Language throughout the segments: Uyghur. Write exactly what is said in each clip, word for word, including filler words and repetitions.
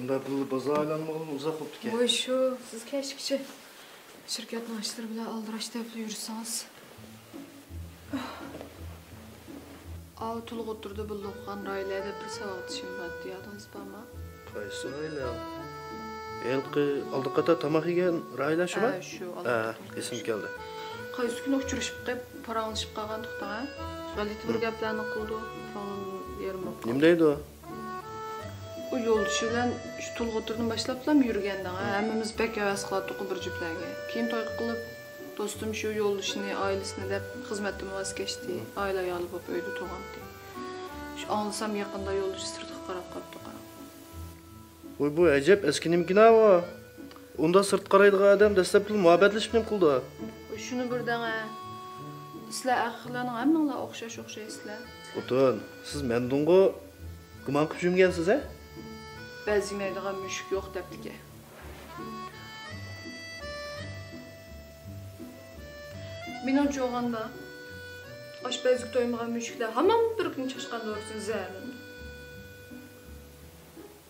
مۇنداق بىللە بازار ئايلانمىغىلى ئۇزاق بوپتىكەن. ۋاي شۇ، سىز كەچكىچە شىركەتنىڭ ئىشلىرى بىلەن ئالدىراش دەپلا يۈرسىڭىز. ئاۋۇ تولۇق ئوتتۇرىدا بىللە ئوقۇغان راھىلە دەپ بىر ساۋاقدىشىم بارتتى، يادىڭىزدا بارمۇ؟ قايسى راھىلە؟ ھېلىقى ئالدى قاتار تاماق يېگەن راھىلە شۇمۇ؟ ھە، شۇ ھە، ئالدى قاتار. ئېسىمگە كەلدى. قايسى كۈنى ئۇچرىشىپ قېلىپ، پاراڭلىشىپ قالغانتۇق ھە؟ غەلىتە بىر ھىم. گەپلەرنى قىلىدۇ، كۆڭلۈم يېرىم بوپتۇ. نېمە دەيدۇ؟ ئۇ يولدىشى بىلەن شۇ تولۇق ئوتتۇرىدىن باشلاپلا يۈرگەندىڭ ھە؟ ھىم. ھەممىمىز بەك ھەۋەس قىلاتتۇق بىر جۈپلەرگە. كېيىن توي قىلىپ، دوستۇم شۇ يولدىشىنى، ئائىلىسىنى دەپ خىزمەتتىن ۋاز كەچتى. ھىم. ئائىلە ئايالى بولۇپ ئۆيدە تۇرغانتى. شۇ ئاڭلىسام يېقىندا يولدىشى سىرتقا قاراپ قاپتۇ، قاراپ. ۋاي، بۇ ئەجەب ئەسكى نېمىكىن-ھە بۇ؟ ئۇنداق سىرت قارايدىغان ئادەم دەسلەپتىلا مۇھەببەتلىشىپمۇ قىلىدۇ. ۋاي، شۇنى بىر دەڭە. سىلەر ئەركەكلەرنىڭ ھەممىڭلار ئوخشاش، ئوخشايسىلەر. خوتۇن، سىز مەندىنغۇ گۇمان قىلىپ يۈرمىگەنسىز ھە؟ بەزىمەيدىغان مۈشۈك يوق دەپتىكەن. مېنىڭچە ئويلىغاندا، ئاشپەزلىككە تويمىغان مۈشۈكلەر ھامان بىر كۈنى چاشقان دورىسىنى زەھەرلىنىدۇ.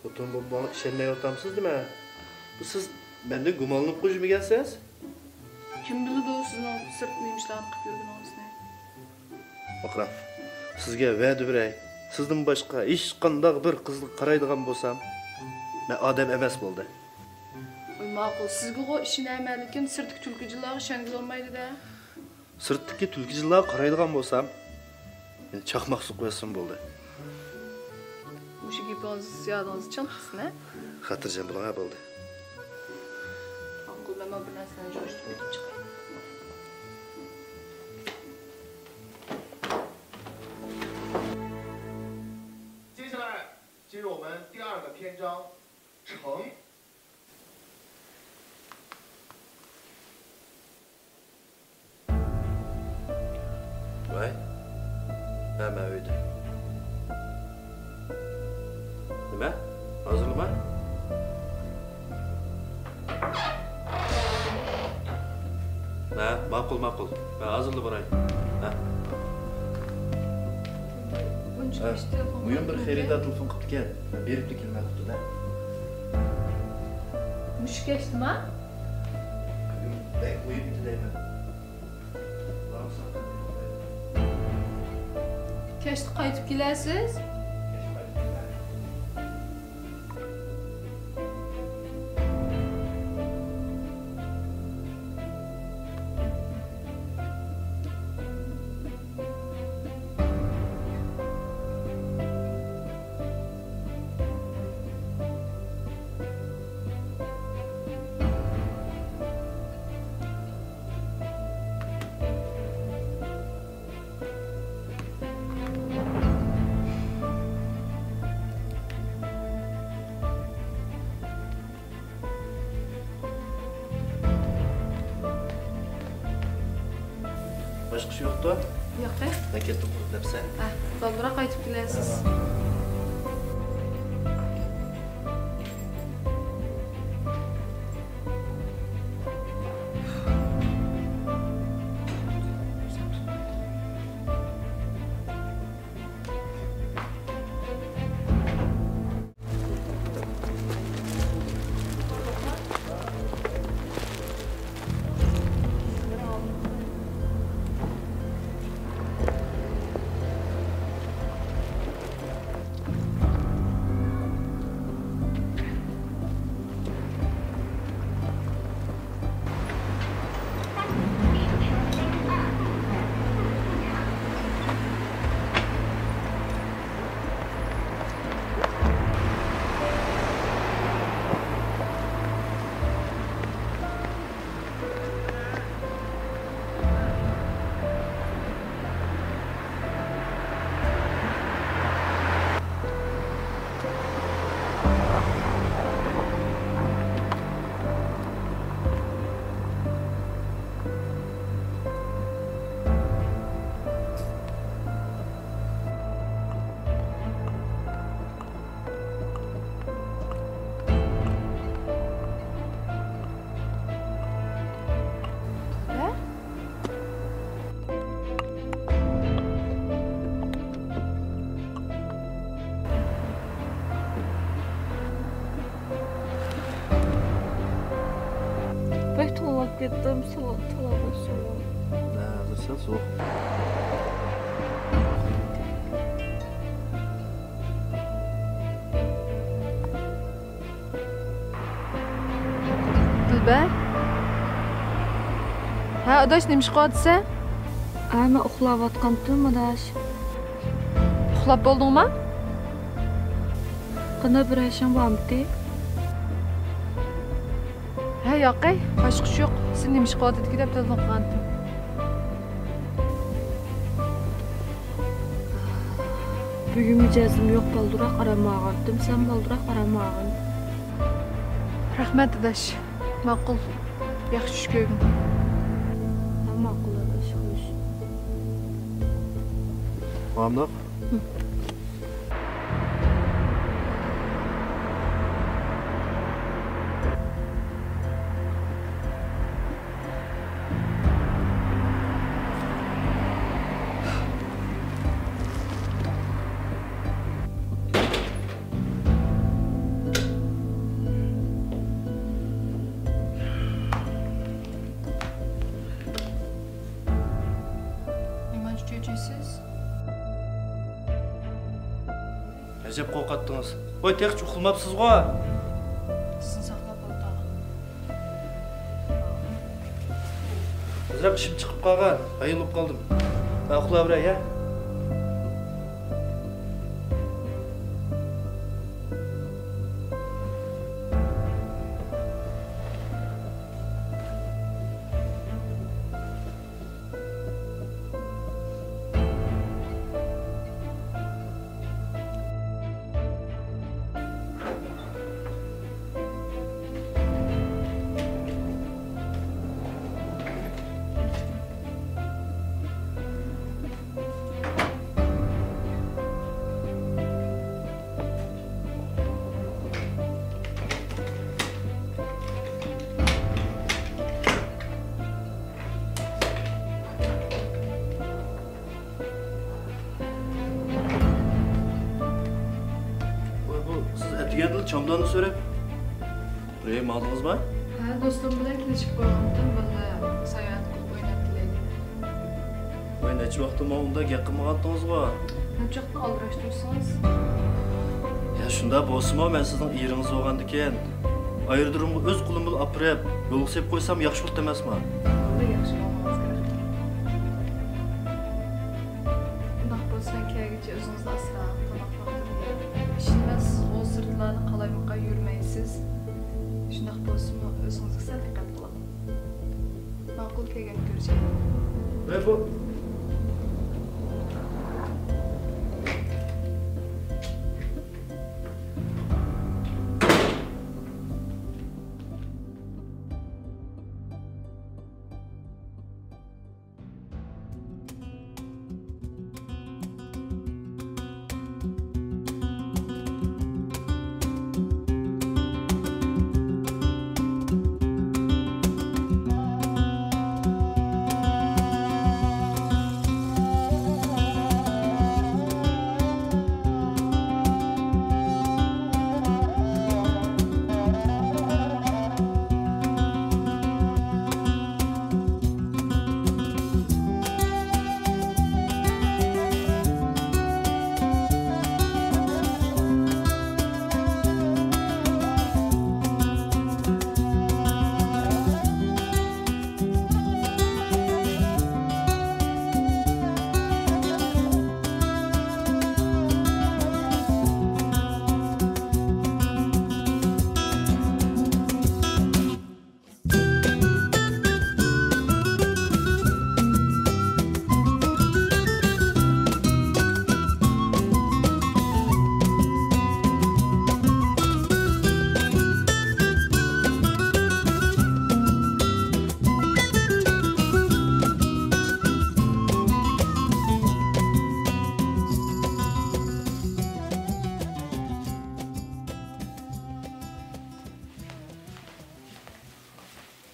خوتۇن بولۇپ ماڭا ئىشەنمەيۋاتامسىز نېمە؟ بۇ سىز مەندىن گۇمانلىنىپ قويۇپ يۈرمىگەنسىز؟ كىم بىلىدۇ سىزنىڭ سىرتتا نېمە ئىشلارنى قىلىپ يۈرگىنىڭىزنى؟ باقراڭ، سىزگە ۋەدە بېرەي، سىزدىن باشقا ھېچقانداق بىر قىزغا قارايدىغان بولسام، مەن ئادەم ئەمەس بولدى. ۋاي ماقۇل، سىزگىغۇ ئىشىنەرمەن، لېكىن سىرتتىكى تۈلكە جىنلارغا ئىشەنگىلى بولمايدۇ-دە. سىرتتىكى تۈلكە جىنلارغا قارايدىغان بولسام، مېنى چاقماق سوقۇۋەتسىمۇ بولدى. مۇشۇ گېپىڭىز يادىڭىزدا چىڭ تۇرسۇن ھە؟ خاتىرجەم بولۇڭ ھە، بولدى. ماقۇل، مەن بىر نەرسىلەرنى جۇغۇشتۇرۇپ ئېلىپ چىقاي. 接下来进入我们第二个篇章，成。 ۋەي، ھە، مەن ئۆيدە. نېمە؟ ھازىرلىما؟ ھە، ماقۇل، ماقۇل. مەن ھازىرلا باراي. ھە. مۇھىم بىر خېرىدار تېلېفون قىپتىكەن. مەن بېرىپلا كېلىمەن قۇتىدا. مۇشۇ كەچتىما؟ بۈگۈن بەك مۇھىم ئىدى دەيمەن. كەچتە قايتىپ كېلەرسىز؟ باشقىسى يوقتۇ؟ ياق. مەن كەتتىم، قۇرۇق دەپسەن. ئە، بالدۇراق قايتىپ كېلەرسىز. يەتتىم، سالا-، سالاۋات سوغۇق. ھە، ھازىر سەل سوغۇق. دىلبەر. ھە، ئاداش، نېمە ئىش قىلىۋاتىسەن؟ ھە، مەن ئۇخلاۋاتقانتىم، ئاداش. ئۇخلاپ بولدۇڭما؟ قېنى، بىر ئىشىڭ بارمىدى؟ ھە، ياقەي، باشقا ئىش يوق. سەن نېمە ئىش قىلىۋاتىدىكى دەپ تېلېفون قىلغانتىم. بۈگۈن مىجەزىم يوق، بالدۇراق ئارام ئالغانتىم. سەن بالدۇراق ئارام ئالغىن. رەھمەت، ئاداش. ماقۇل. ياخشى چۈش كۆرگىن. ھە، ماقۇل، ئاداش، خوش. مامداق. نېمانچە چۆچۈيسىز؟ ئەجەب قورقاتتىڭىز. ۋاي، تېخىچە ئۇخلىماپسىزغۇ؟ سىزنى ساقلاپ ئولتۇرغان. ئازراق ئىشىم چىقىپ قالغان. ھەيران بولۇپ قالدىم. مەن ئۇخلاۋېرەي، ھە؟ ۋاي، بۇ سىز ئەتىگەندىلا چامداننى سۆرەپ، بىر يەرگە ماڭدىڭىزما؟ ھە، دوستۇم بىلەن كېلىشىپ قويغانتىم، بىللە ساياھەت قىلىپ ئويناپ كېلەيلى. ۋاي، نەچچە ۋاقىتتىن بۇيان ئۇنداق گەپ قىلمىغانتىڭىزغۇ؟ نەچچە ۋاقىتتىن ئالدىراشتۇرسىڭىز؟ يا، شۇنداق بولسىمۇ، مەن سىزنىڭ ئېرىڭىز بولغاندىكىن، ئايرودرومغا ئۆز قولۇم بىلەن ئاپىرىپ، يولغا سېلىپ قويسام ياخشى بولاتتى ئەمەسمۇ؟ بولدى، ياخشى بولغىنىڭىزغا رەھمەت. ئۇنداق بولسا، مەن كەلگۈچە ئۆزىڭىزنى ئاسراڭ، تاماق ۋاقتىدا يەڭ. ئىشىنىمەن، سىز ئۇ سىرتلارنى قالايمىقان يۈرمەيسىز. شۇنداق بولسىمۇ، ئۆزىڭىزگە سەل دىققەت قىلىڭ. ماقۇل، كەلگەندە كۆرۈشەيلى. ۋەي، بۇ.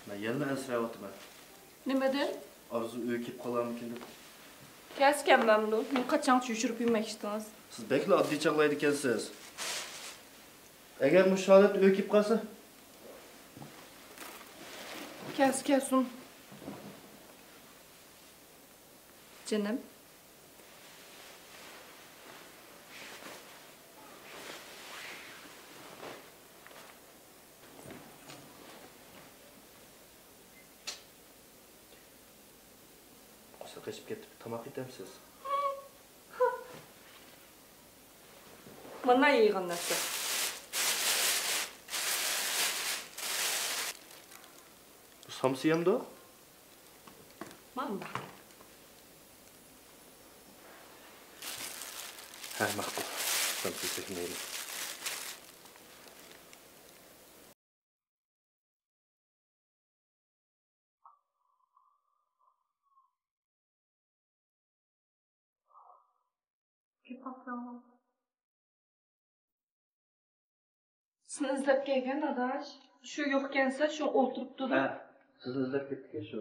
مەن يەنىلا ئەنسىرەۋاتىمەن. نېمىدىن؟ ئارزۇ ئۆيگە كېلىپ قالارمىكىن دەپ. كەلسىكەنمەمدۇ؟ مېنى قاچانغىچە يوشۇرۇپ يۈرمەكچىدىڭىز؟ سىز بەكلا ئاددىيچاڭلايدىكەنسىز. ئەگەر مۇشۇ ھالەتتە ئۆيگە كېلىپ قالسا؟ كەلسە كەلسۇن. جېنىم. سىز قېچىپ كېتىپ تاماق ئېتەمسىز؟ مانا يېگەن نەرسە. بۇ سامسا يەمدۇ؟ مانا. ھە، ماقۇل. سامسا يېسەك مەيلى. سېنى ئىزدەپ كەلگەن ئاداش. شۇ يوقكەنسە، شۇ ئولتۇرۇپتۇ. ھە، سىزنى ئىزدەپ كەپتىكەن شۇ.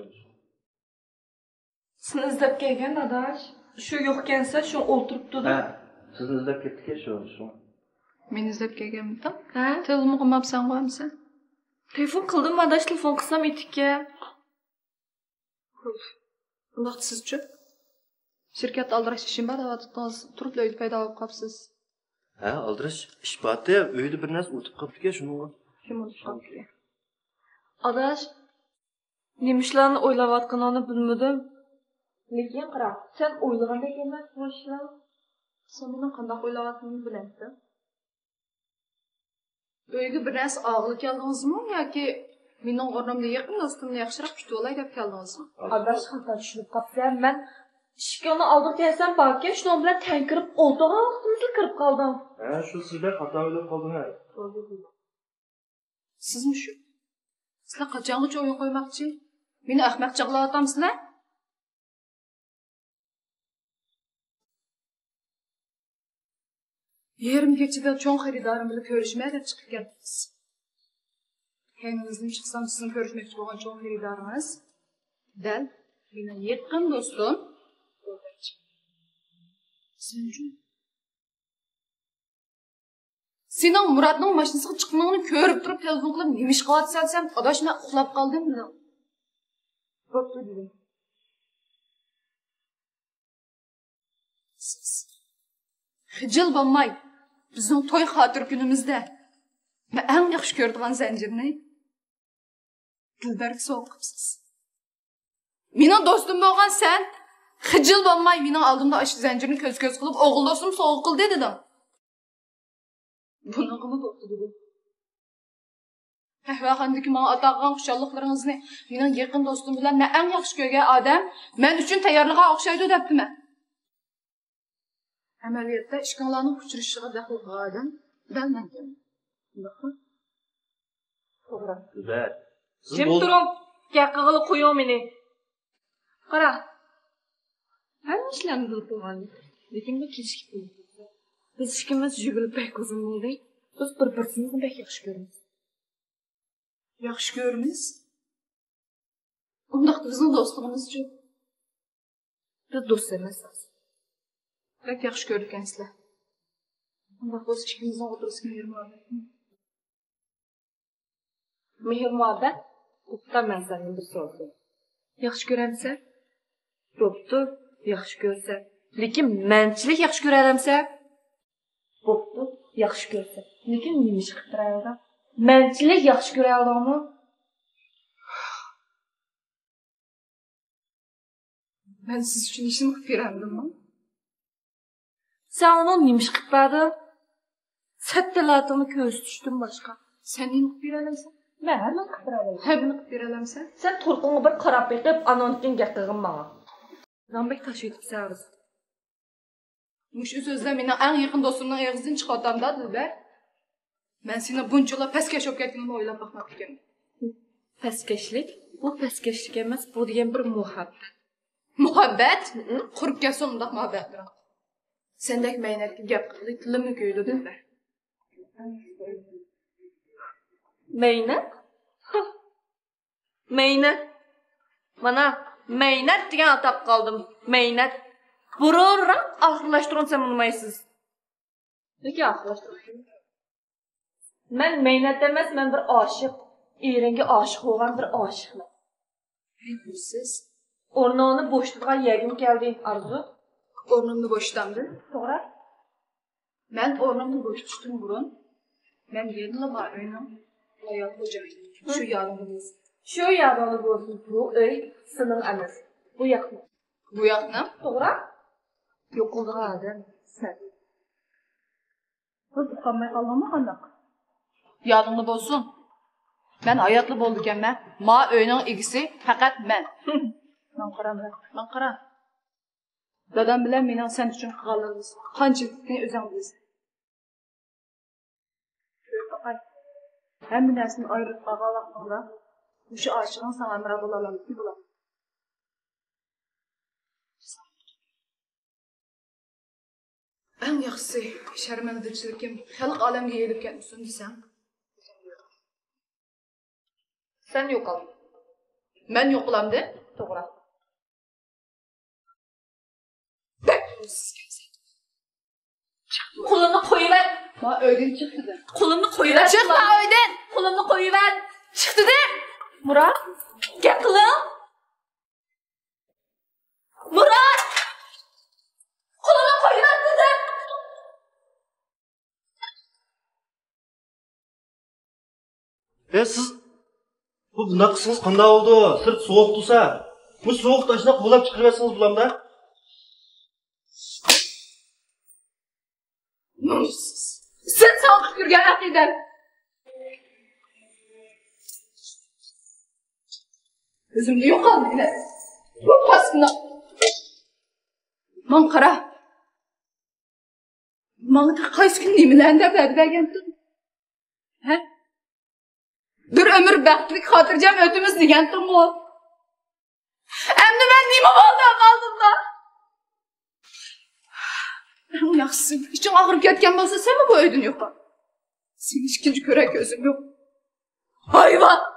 سېنى ئىزدەپ كەلگەن ئاداش. شۇ يوقكەنسە، شۇ ئولتۇرۇپتۇ. ھە، سىزنى ئىزدەپ كەپتىكەن شۇ، شۇ. مېنى ئىزدەپ كەلگەنمىتىڭ؟ ھە. تېلېفون قىلماپسەنغۇ ئەمسە؟ تېلېفون قىلدىم ئاداش، تېلېفون قىلسام ئېتىككەن. ئۇنداقتا سىزچۇ؟ شىركەتتە ئالدىراش ئىشىم بار دەۋاتاتتىڭىز، تۇرۇپلا ئۆيدە پەيدا بولۇپ قاپسىز. ھە، ئالدىراش ئىش بارتى، ئۆيدە بىر نەرسە ئۇنتۇپ قاپتىكەن، شۇنىڭغا. كىم ئۇنتۇپ قاپتىكەن؟ ئاداش، نېمە ئىشلارنى ئويلاۋاتقىنىڭنى بىلمىدىم. لېكىن قارا، سەن ئويلىغاندەك ئەمەس بۇ ئىشلار. سەن مېنىڭ قانداق ئويلاۋاتقىنىمنى بىلەمسەن؟ ئۆيگە بىر نەرسە ئالغىلى كەلدىڭىزمۇ ياكى مېنىڭ ئورنۇمدا يېقىن دوستۇمنى ياخشىراق كۈتۈۋالاي دەپ كەلدىڭىزمۇ؟ ئاداش، خاتا چۈشىنىپ قاپسەن. مەن ئىشىكىڭنى ئالدىغا كەلسەم باركەن، شۇنىڭ بىلەن تەڭ كىرىپ ئولتۇرغان ۋاقتىمىزدا كىرىپ قالدىڭ. ھە، شۇ سىزدەك خاتا ئويلاپ قالدىڭ ھە. سىزمۇ شۇ. سىلەر قاچانغىچە ئويۇن قويماقچى؟ مېنى ئەخمەق چاغلاۋاتامسىلەر؟ يېرىم كېچىدە چوڭ خېرىدارىم بىلەن كۆرۈشىمەن دەپ چىقىپ كەتتىڭىز. كەينىڭىزدىن چىقسام، سىزنىڭ كۆرۈشمەكچى بولغان چوڭ خېرىدارىڭىز دەل مېنىڭ يېقىن دوستۇم. سەنچۇ؟ سېنىڭ مۇراتنىڭ ماشىنىسىغا چىققىنىڭنى كۆرۈپ تۇرۇپ تېلېفون قىلىپ، نېمە ئىش قىلىۋاتىسەن سەن؟ ئاداش، مەن ئۇخلاپ قالدىم دېدىڭ. بوپتۇ دېدىم. سىز خىجىل بولماي، بىزنىڭ توي خاتىرە كۈنىمىزدە مەن ئەڭ ياخشى كۆرىدىغان زەنجىرنى دىلبەرگە سوۋغا قىپسىز. مېنىڭ دوستۇم بولغان سەن خىجىل بولماي مېنىڭ ئالدىمدا ئاشۇ زەنجىرنى كۆز-كۆز قىلىپ، ئوغۇل دوستۇم سوۋغا قىلدى دېدىڭ. بۇنىڭغىمۇ بوپتۇ دېدىم. قەھۋەخانىدىكى ماڭا ئاتا قىلغان خۇشاللىقلىرىڭىزنى مېنىڭ يېقىن دوستۇم بىلەن مەن ئەڭ ياخشى كۆرگەن ئادەم مەن ئۈچۈن تەييارلىغان ئوخشايدۇ دەپتىمەن. ئەمەلىيەتتە ئىككىڭلارنىڭ ئۇچرىشىشىغا دەخلى قىلغان ئادەم دەل مەنكەن. شۇنداقمۇ؟ توغرا. دىلبەر، سىز جىم بول- تۇرۇڭ، گەپ قىلغىلى قويۇڭ مېنى. قارا، ھەممە ئىشلارنى بىلىپ بولغان، لېكىن بۇ كېچىكىپ بولدى. بىز ئىككىمىز يۈگۈرۈپ بەك ئۇزۇن بولدى. بىز بىر-بىرىمىزنى بەك ياخشى كۆرىمىز. ياخشى كۆرىمىز؟ ئۇنداقتا بىزنىڭ دوستلۇقىمىزچۇ؟ بىز دوست ئەمەس. بەك ياخشى كۆرىدىكەنسىلەر. ئۇنداق بولسا ئىككىمىزنىڭ ئوتتۇرىسىدا مېھىر مۇھەببەت. مېھىر مۇھەببەت؟ بوپتۇ، مەن سەندىن بىر سورىسۇن. ياخشى كۆرەمسەن؟ بوپتۇ، ياخشى كۆرسەن. لېكىن مەنچىلىك ياخشى كۆرەلەمسەن؟ بوپتۇ، ياخشى كۆرسەن. لېكىن نېمە ئىش قىلىپ بېرەلىدىڭ؟ مەنچىلىك ياخشى كۆرەلىدىڭمۇ؟ مەن سىز ئۈچۈن ھېچنېمە قىلىپ بېرەلمىدىممۇ؟ سەن ئۇنىڭ نېمە ئىش قىلىپ بەردىڭ؟ سەتتىلاتىڭنى كۆرسىتىشتىن باشقا. سەن نېمە قىلىپ بېرەلەمسەن؟ مەن ھەممىنى قىلىپ بېرەلەيمەن. ھەممىنى قىلىپ بېرەلەمسەن؟ سەن تۇرقۇڭغا بىر قاراپ بېقىپ، ئانانكىن گەپ قىلغىن ماڭا. نان بەك تاش يۇتۇپسەن. مۇشۇ سۆزلەر مېنىڭ ئەڭ يېقىن دوستۇمنىڭ ئېغىزىدىن چىقىۋاتامدا، دىلبەر. مەن سېنىڭ بۇنچىلا پەسكەش بولۇپ كەتكىنىڭنى ئويلاپ باقماپتىكەنمەن. پەسكەشلىك؟ بۇ پەسكەشلىك ئەمەس، بۇ دېگەن بىر مۇھەببەت. مۇھەببەت؟ قۇرۇپ كەتسۇن ئۇنداق مۇھەببەتلىرىڭ. سەندەك مەينەتكە گەپ قىلغىلى تىلىممۇ كۆيىدۇ، دىلبەر. مەينەت؟ مەينەت. مانا، مەينەت دېگەن ئاتاپ قالدىم. مەينەت. بۇرۇنراق ئاخىرلاشتۇرغىنى سەن ئۇنىمايسىز. نېمە ئاخىرلاشتۇرغىنى؟ مەن مەينەت ئەمەس، مەن بىر ئاشىق. ئېرىڭگە ئاشىق بولغان بىر ئاشىقمەن. سىز ئورنۇڭنى بوشىتىدىغان يەرگىمۇ كەلدى، ئارزۇ. ئورنۇمنى بوشىتامدىم؟ توغرا. مەن ئورنۇمنى بوشىتىشتىن بۇرۇن، مەن يەنىلا ما ئۆينىڭ ئايال خوجايىنى. شۇ يادىڭدا بولسۇن. شۇ يادىڭدا بولسۇن، بۇ ئۆي سېنىڭ ئەمەس. بۇ ياقنىڭ. بۇ ياقنىڭ؟ توغرا. يوقىلىدىغان ئادەم سەن. قىز ئۇقالماي قالدىڭمۇ قانداق؟ يادىڭدا بولسۇن. مەن ھاياتلا بولىدىكەنمەن. ما ئۆينىڭ ئىگىسى پەقەت مەن. ماڭا قارا، ماڭا قارا. دادام بىلەن مېنىڭ سەن ئۈچۈن قىلغانلىرىمنى قانچىلىكىنى ئۆزۈڭ بىلىسەن. ھەممە نەرسىدىن ئايرىلىپ قالغان ۋاقتىڭدا مۇشۇ ئاشىقىڭ ساڭا ھەمراھ بولالامدىكىن بولامدۇ؟ ئەڭ ياخشىسى، شەرمەندىچىلىكىم خەلق ئالەمگە يېيىلىپ كەتمىسۇن دېسەڭ. سەن يوقال. مەن يوقىلامدىم؟ توغرا. بەك كۆڭۈلسىز ئىكەنسەن. قولۇمنى قويۇۋەت. ما ئۆيدىن چىق دېدىم. قولۇمنى قويۇۋەت. چىق ما ئۆيدىن. قولۇمنى قويۇۋەت. چىق دېدىم. مۇرات، گەپ قىلىڭ. مۇرات! قولۇمنى قويۇۋەت دېدىم. ئە، سىز بۇ بۇنداق قىلسىڭىز قانداق بولىدۇ؟ سىرت سوغۇق تۇرسا. بۇ سوغۇقتا ئاشۇنداق بولاپ چىقىرىۋەتسىڭىز بولامدا؟ نومۇسسىز. سەن ساڭا قىلىپ يۈرگەن ئەقىدەم. ئۆزۈمنى يوقالدىم مەن. بۇ پاسكىنا. ماڭا قارا. ماڭا قايسى كۈنى نېمىلەرنى دەپ ۋەدە بەرگەنتىڭ؟ ھە؟ بىر ئۆمۈر بەختلىك خاتىرجەم ئۆتىمىز دېگەنتىڭغۇ؟ ئەمدى مەن نېمە بولدۇم ئالدىمدا؟ ئەڭ ياخشىسى، ئىچىڭ ئاغرىپ كەتكەن بولسا، سەنمۇ بۇ ئۆيدىن يوقال. سېنى ئىككىنچى كۆرەر كۆزۈم يوق. ھايۋان!